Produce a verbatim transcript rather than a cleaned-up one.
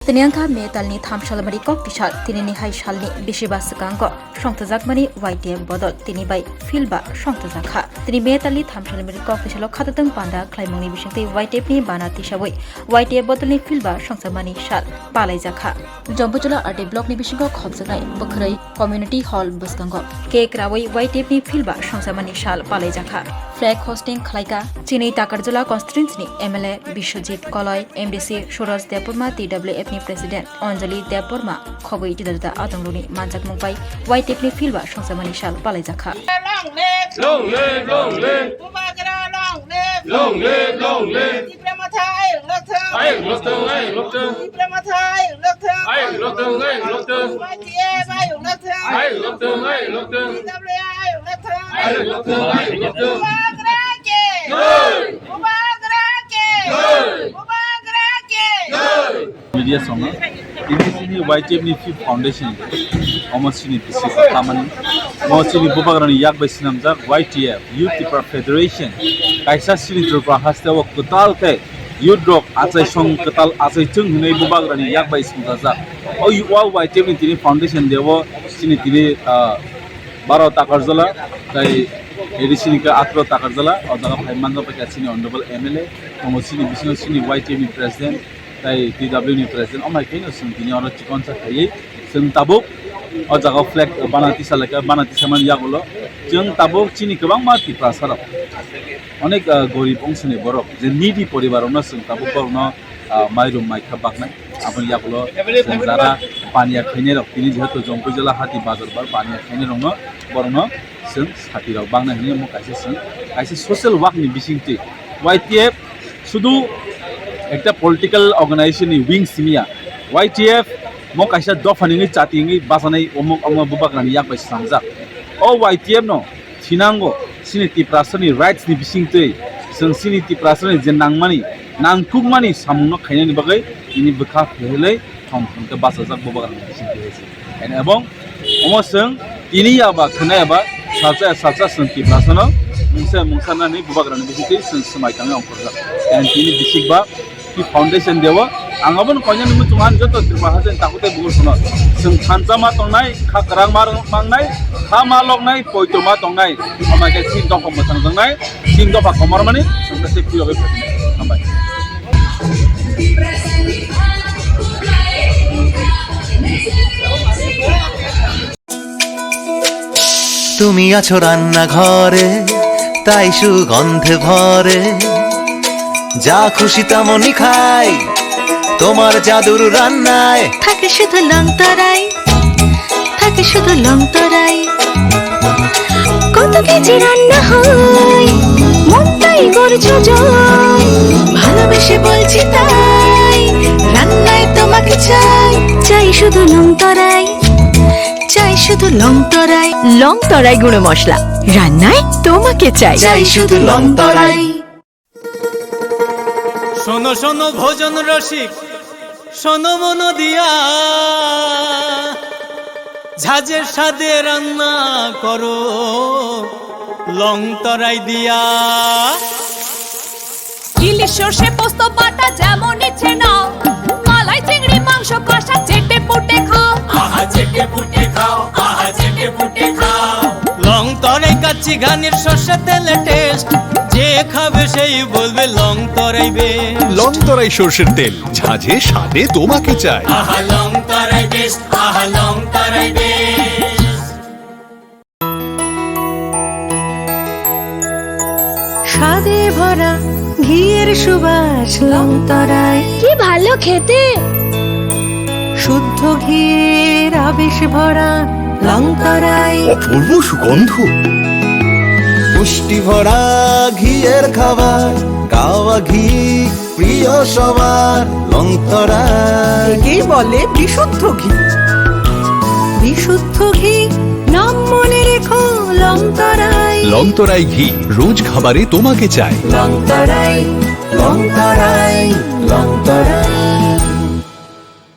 Tini wngkha May talni tham salmari kok tisal, tinini hai salni bisi ba swkango songthojakmani Y T F bodol tini bai field ba songthojakha. Tini May talni tham salmari kok tisalo khatatwng panda khlaimungni bisingtwi Y T F ni bana tisawi Y T F bodolni field ba songjakmani sal palaijakha. Jompuijola R D block ni bisingo khopjaknai Bwkhwrwi Community Hall bwskango cake rawi Y T F ni field ba songjakmani sal palaijakha. Flag hosting khlaikha chini Takarjala constituency ni M L A Biswajit Koloi, M D C Suraj Debbarma, T W F ni President Anjali Debbarma, khobwi juda juda atongrokni manjakmung bai Y T F ni field ba songjakmani sal palaijakha. Long live! Long live, long live! Bubagra, long live! Long live, long live! Tipra Motha ayuk lokthung! Ayuk lokthung, ayuk lokthung! Tipra Motha ayuk lokthung! Ayuk lokthung, ayuk lokthung! Y T F ayuk lokthung! Ayuk lokthung, ayuk lokthung! T W A ayuk lokthung! Ayuk lokthung, ayuk lokthung! Bubagra ki! Jai! Bubagra ki! Jai! Bubagra ki! Jai! Media songo, tini chini Y T F ni fifth foundation, omo chini bisi khamani, omo chini bubagrani yak bai swnamjak Y T F, Youth Tipra Federation, kaisa chini Tripura haste o kwtal khe youth rok achai song kwtal achai chwng hinwi bubagrani yak bai swngjajak. O Y T F ni tini foundation day o chini tini, ah, baro Takarjala, tai A D C ni khe atro Takarjala, o jaga phai manjak bai kha chini honorable M L A, tongo chini bisingo chini Y T F ni president, tai T W ni president, omai khe no chwng tini oro chikonsa khaiwi chwng tabuk o jaga flag bana tisa laikha, bana tisa mani yagulo chwng tabuk chini kwbangma Tiprasa rok, onek, ah, gorib ongsoni borok, je needy poribar rokno chwng tabuk borokno, ah, mairum maikha baknai, aboni yagulo chwng jara paniya khainai rok, tini jehetu Jompuijala hati bazar bar paniya khainai rokno, borokno chwng sati rok baknai hinwi omo kaisa chwng kaisa social work ni bisingtwi Y T F sudu ekta political organization ni wing simiya. Y T F mo kaisa dopha ni wngwi chati wngwi bachanai omuk omo bubagrani yak bai swnamjak. O Y T F no thinango chini Tiprasani rights ni bisingtwi chwng chini Tiprasani je nangmani nangkukmani samungno khainani bagwi tini bwkha phehelwi thong thong khe bachajak bubagrani bisingtwi hai se. And ebong omo chwng tini ya ba khwnai ya ba salsa ya salsa chwng Tiprasano mungsa ya mungsa nani bubagrani bisingtwi chwng swmai tangwi ongkhorjak. And tini bisik ba ki foundation day o ang abono koinani muchung ani joto Tripura hajani takhuk tei bukur phano chwng thansa ma tongnai, kha kwrang ma mangnai, kha ma loknai, poito ma tongnai, amai khe chini dopha mwthang tongnai, chini dopha komormani chwng khe tei phiyogwi phaikha. Hambai. তুমি আছো রান্নাঘরে, তাই সুগন্ধে ভরে। যা খুশি তেমনই খাই, তোমার জাদুর রান্নায়। থাকে শুধু লং তরাই, থাকে শুধু লং তরাই। কত কেজি রান্না হয়, মনটাই করছো জয়। ভালোবেসে বলছি তাই, রান্নায় তোমাকে চাই, চাই শুধু লং তরাই। চাই শুধু লং তরাই। লং তরাই গুঁড়ো মশলা, রান্নায় তোমাকে চাই। চাই শুধু লং তরাই। শোনো শোনো ভোজন রসিক, শোনো মন দিয়া, ঝাঁঝের স্বাদে রান্না করো লং তরাই দিয়া। ইলিশ সর্ষে পোস্ত বাটা যেমন ইচ্ছে নাও, মালাই চিংড়ি মাংস কষা চেটে পুটে খাও। আহা চেটে পুটে খাও, আহা চেটে পুটে খাও। লং তরাই কাচ্চি ঘানির সর্ষে তেলে টেস্ট, যে খাবে সেই বলবে লং তরাই বেস্ট। লং তরাই সর্ষের তেল, ঝাঁঝে স্বাদে তোমাকে চাই। আহা লং তরাই বেস্ট, আহা লং তরাই বেস্ট। স্বাদে ভরা ঘিয়ের সুবাস লং তরাই। কি ভালো খেতে! শুদ্ধ ঘিয়ের আবেশ ভরা লং তরাই। অপূর্ব সুগন্ধ। পুষ্টি ভরা ঘিয়ের খাবার, গাওয়া ঘি প্রিয় সবার লং তরাই। একেই বলে বিশুদ্ধ ঘি। বিশুদ্ধ ঘি, নাম মনে রেখো লং তরাই। লং তরাই ঘি, রোজ খাবারে তোমাকে চাই। লং তরাই, লং তরাই, লং তরাই।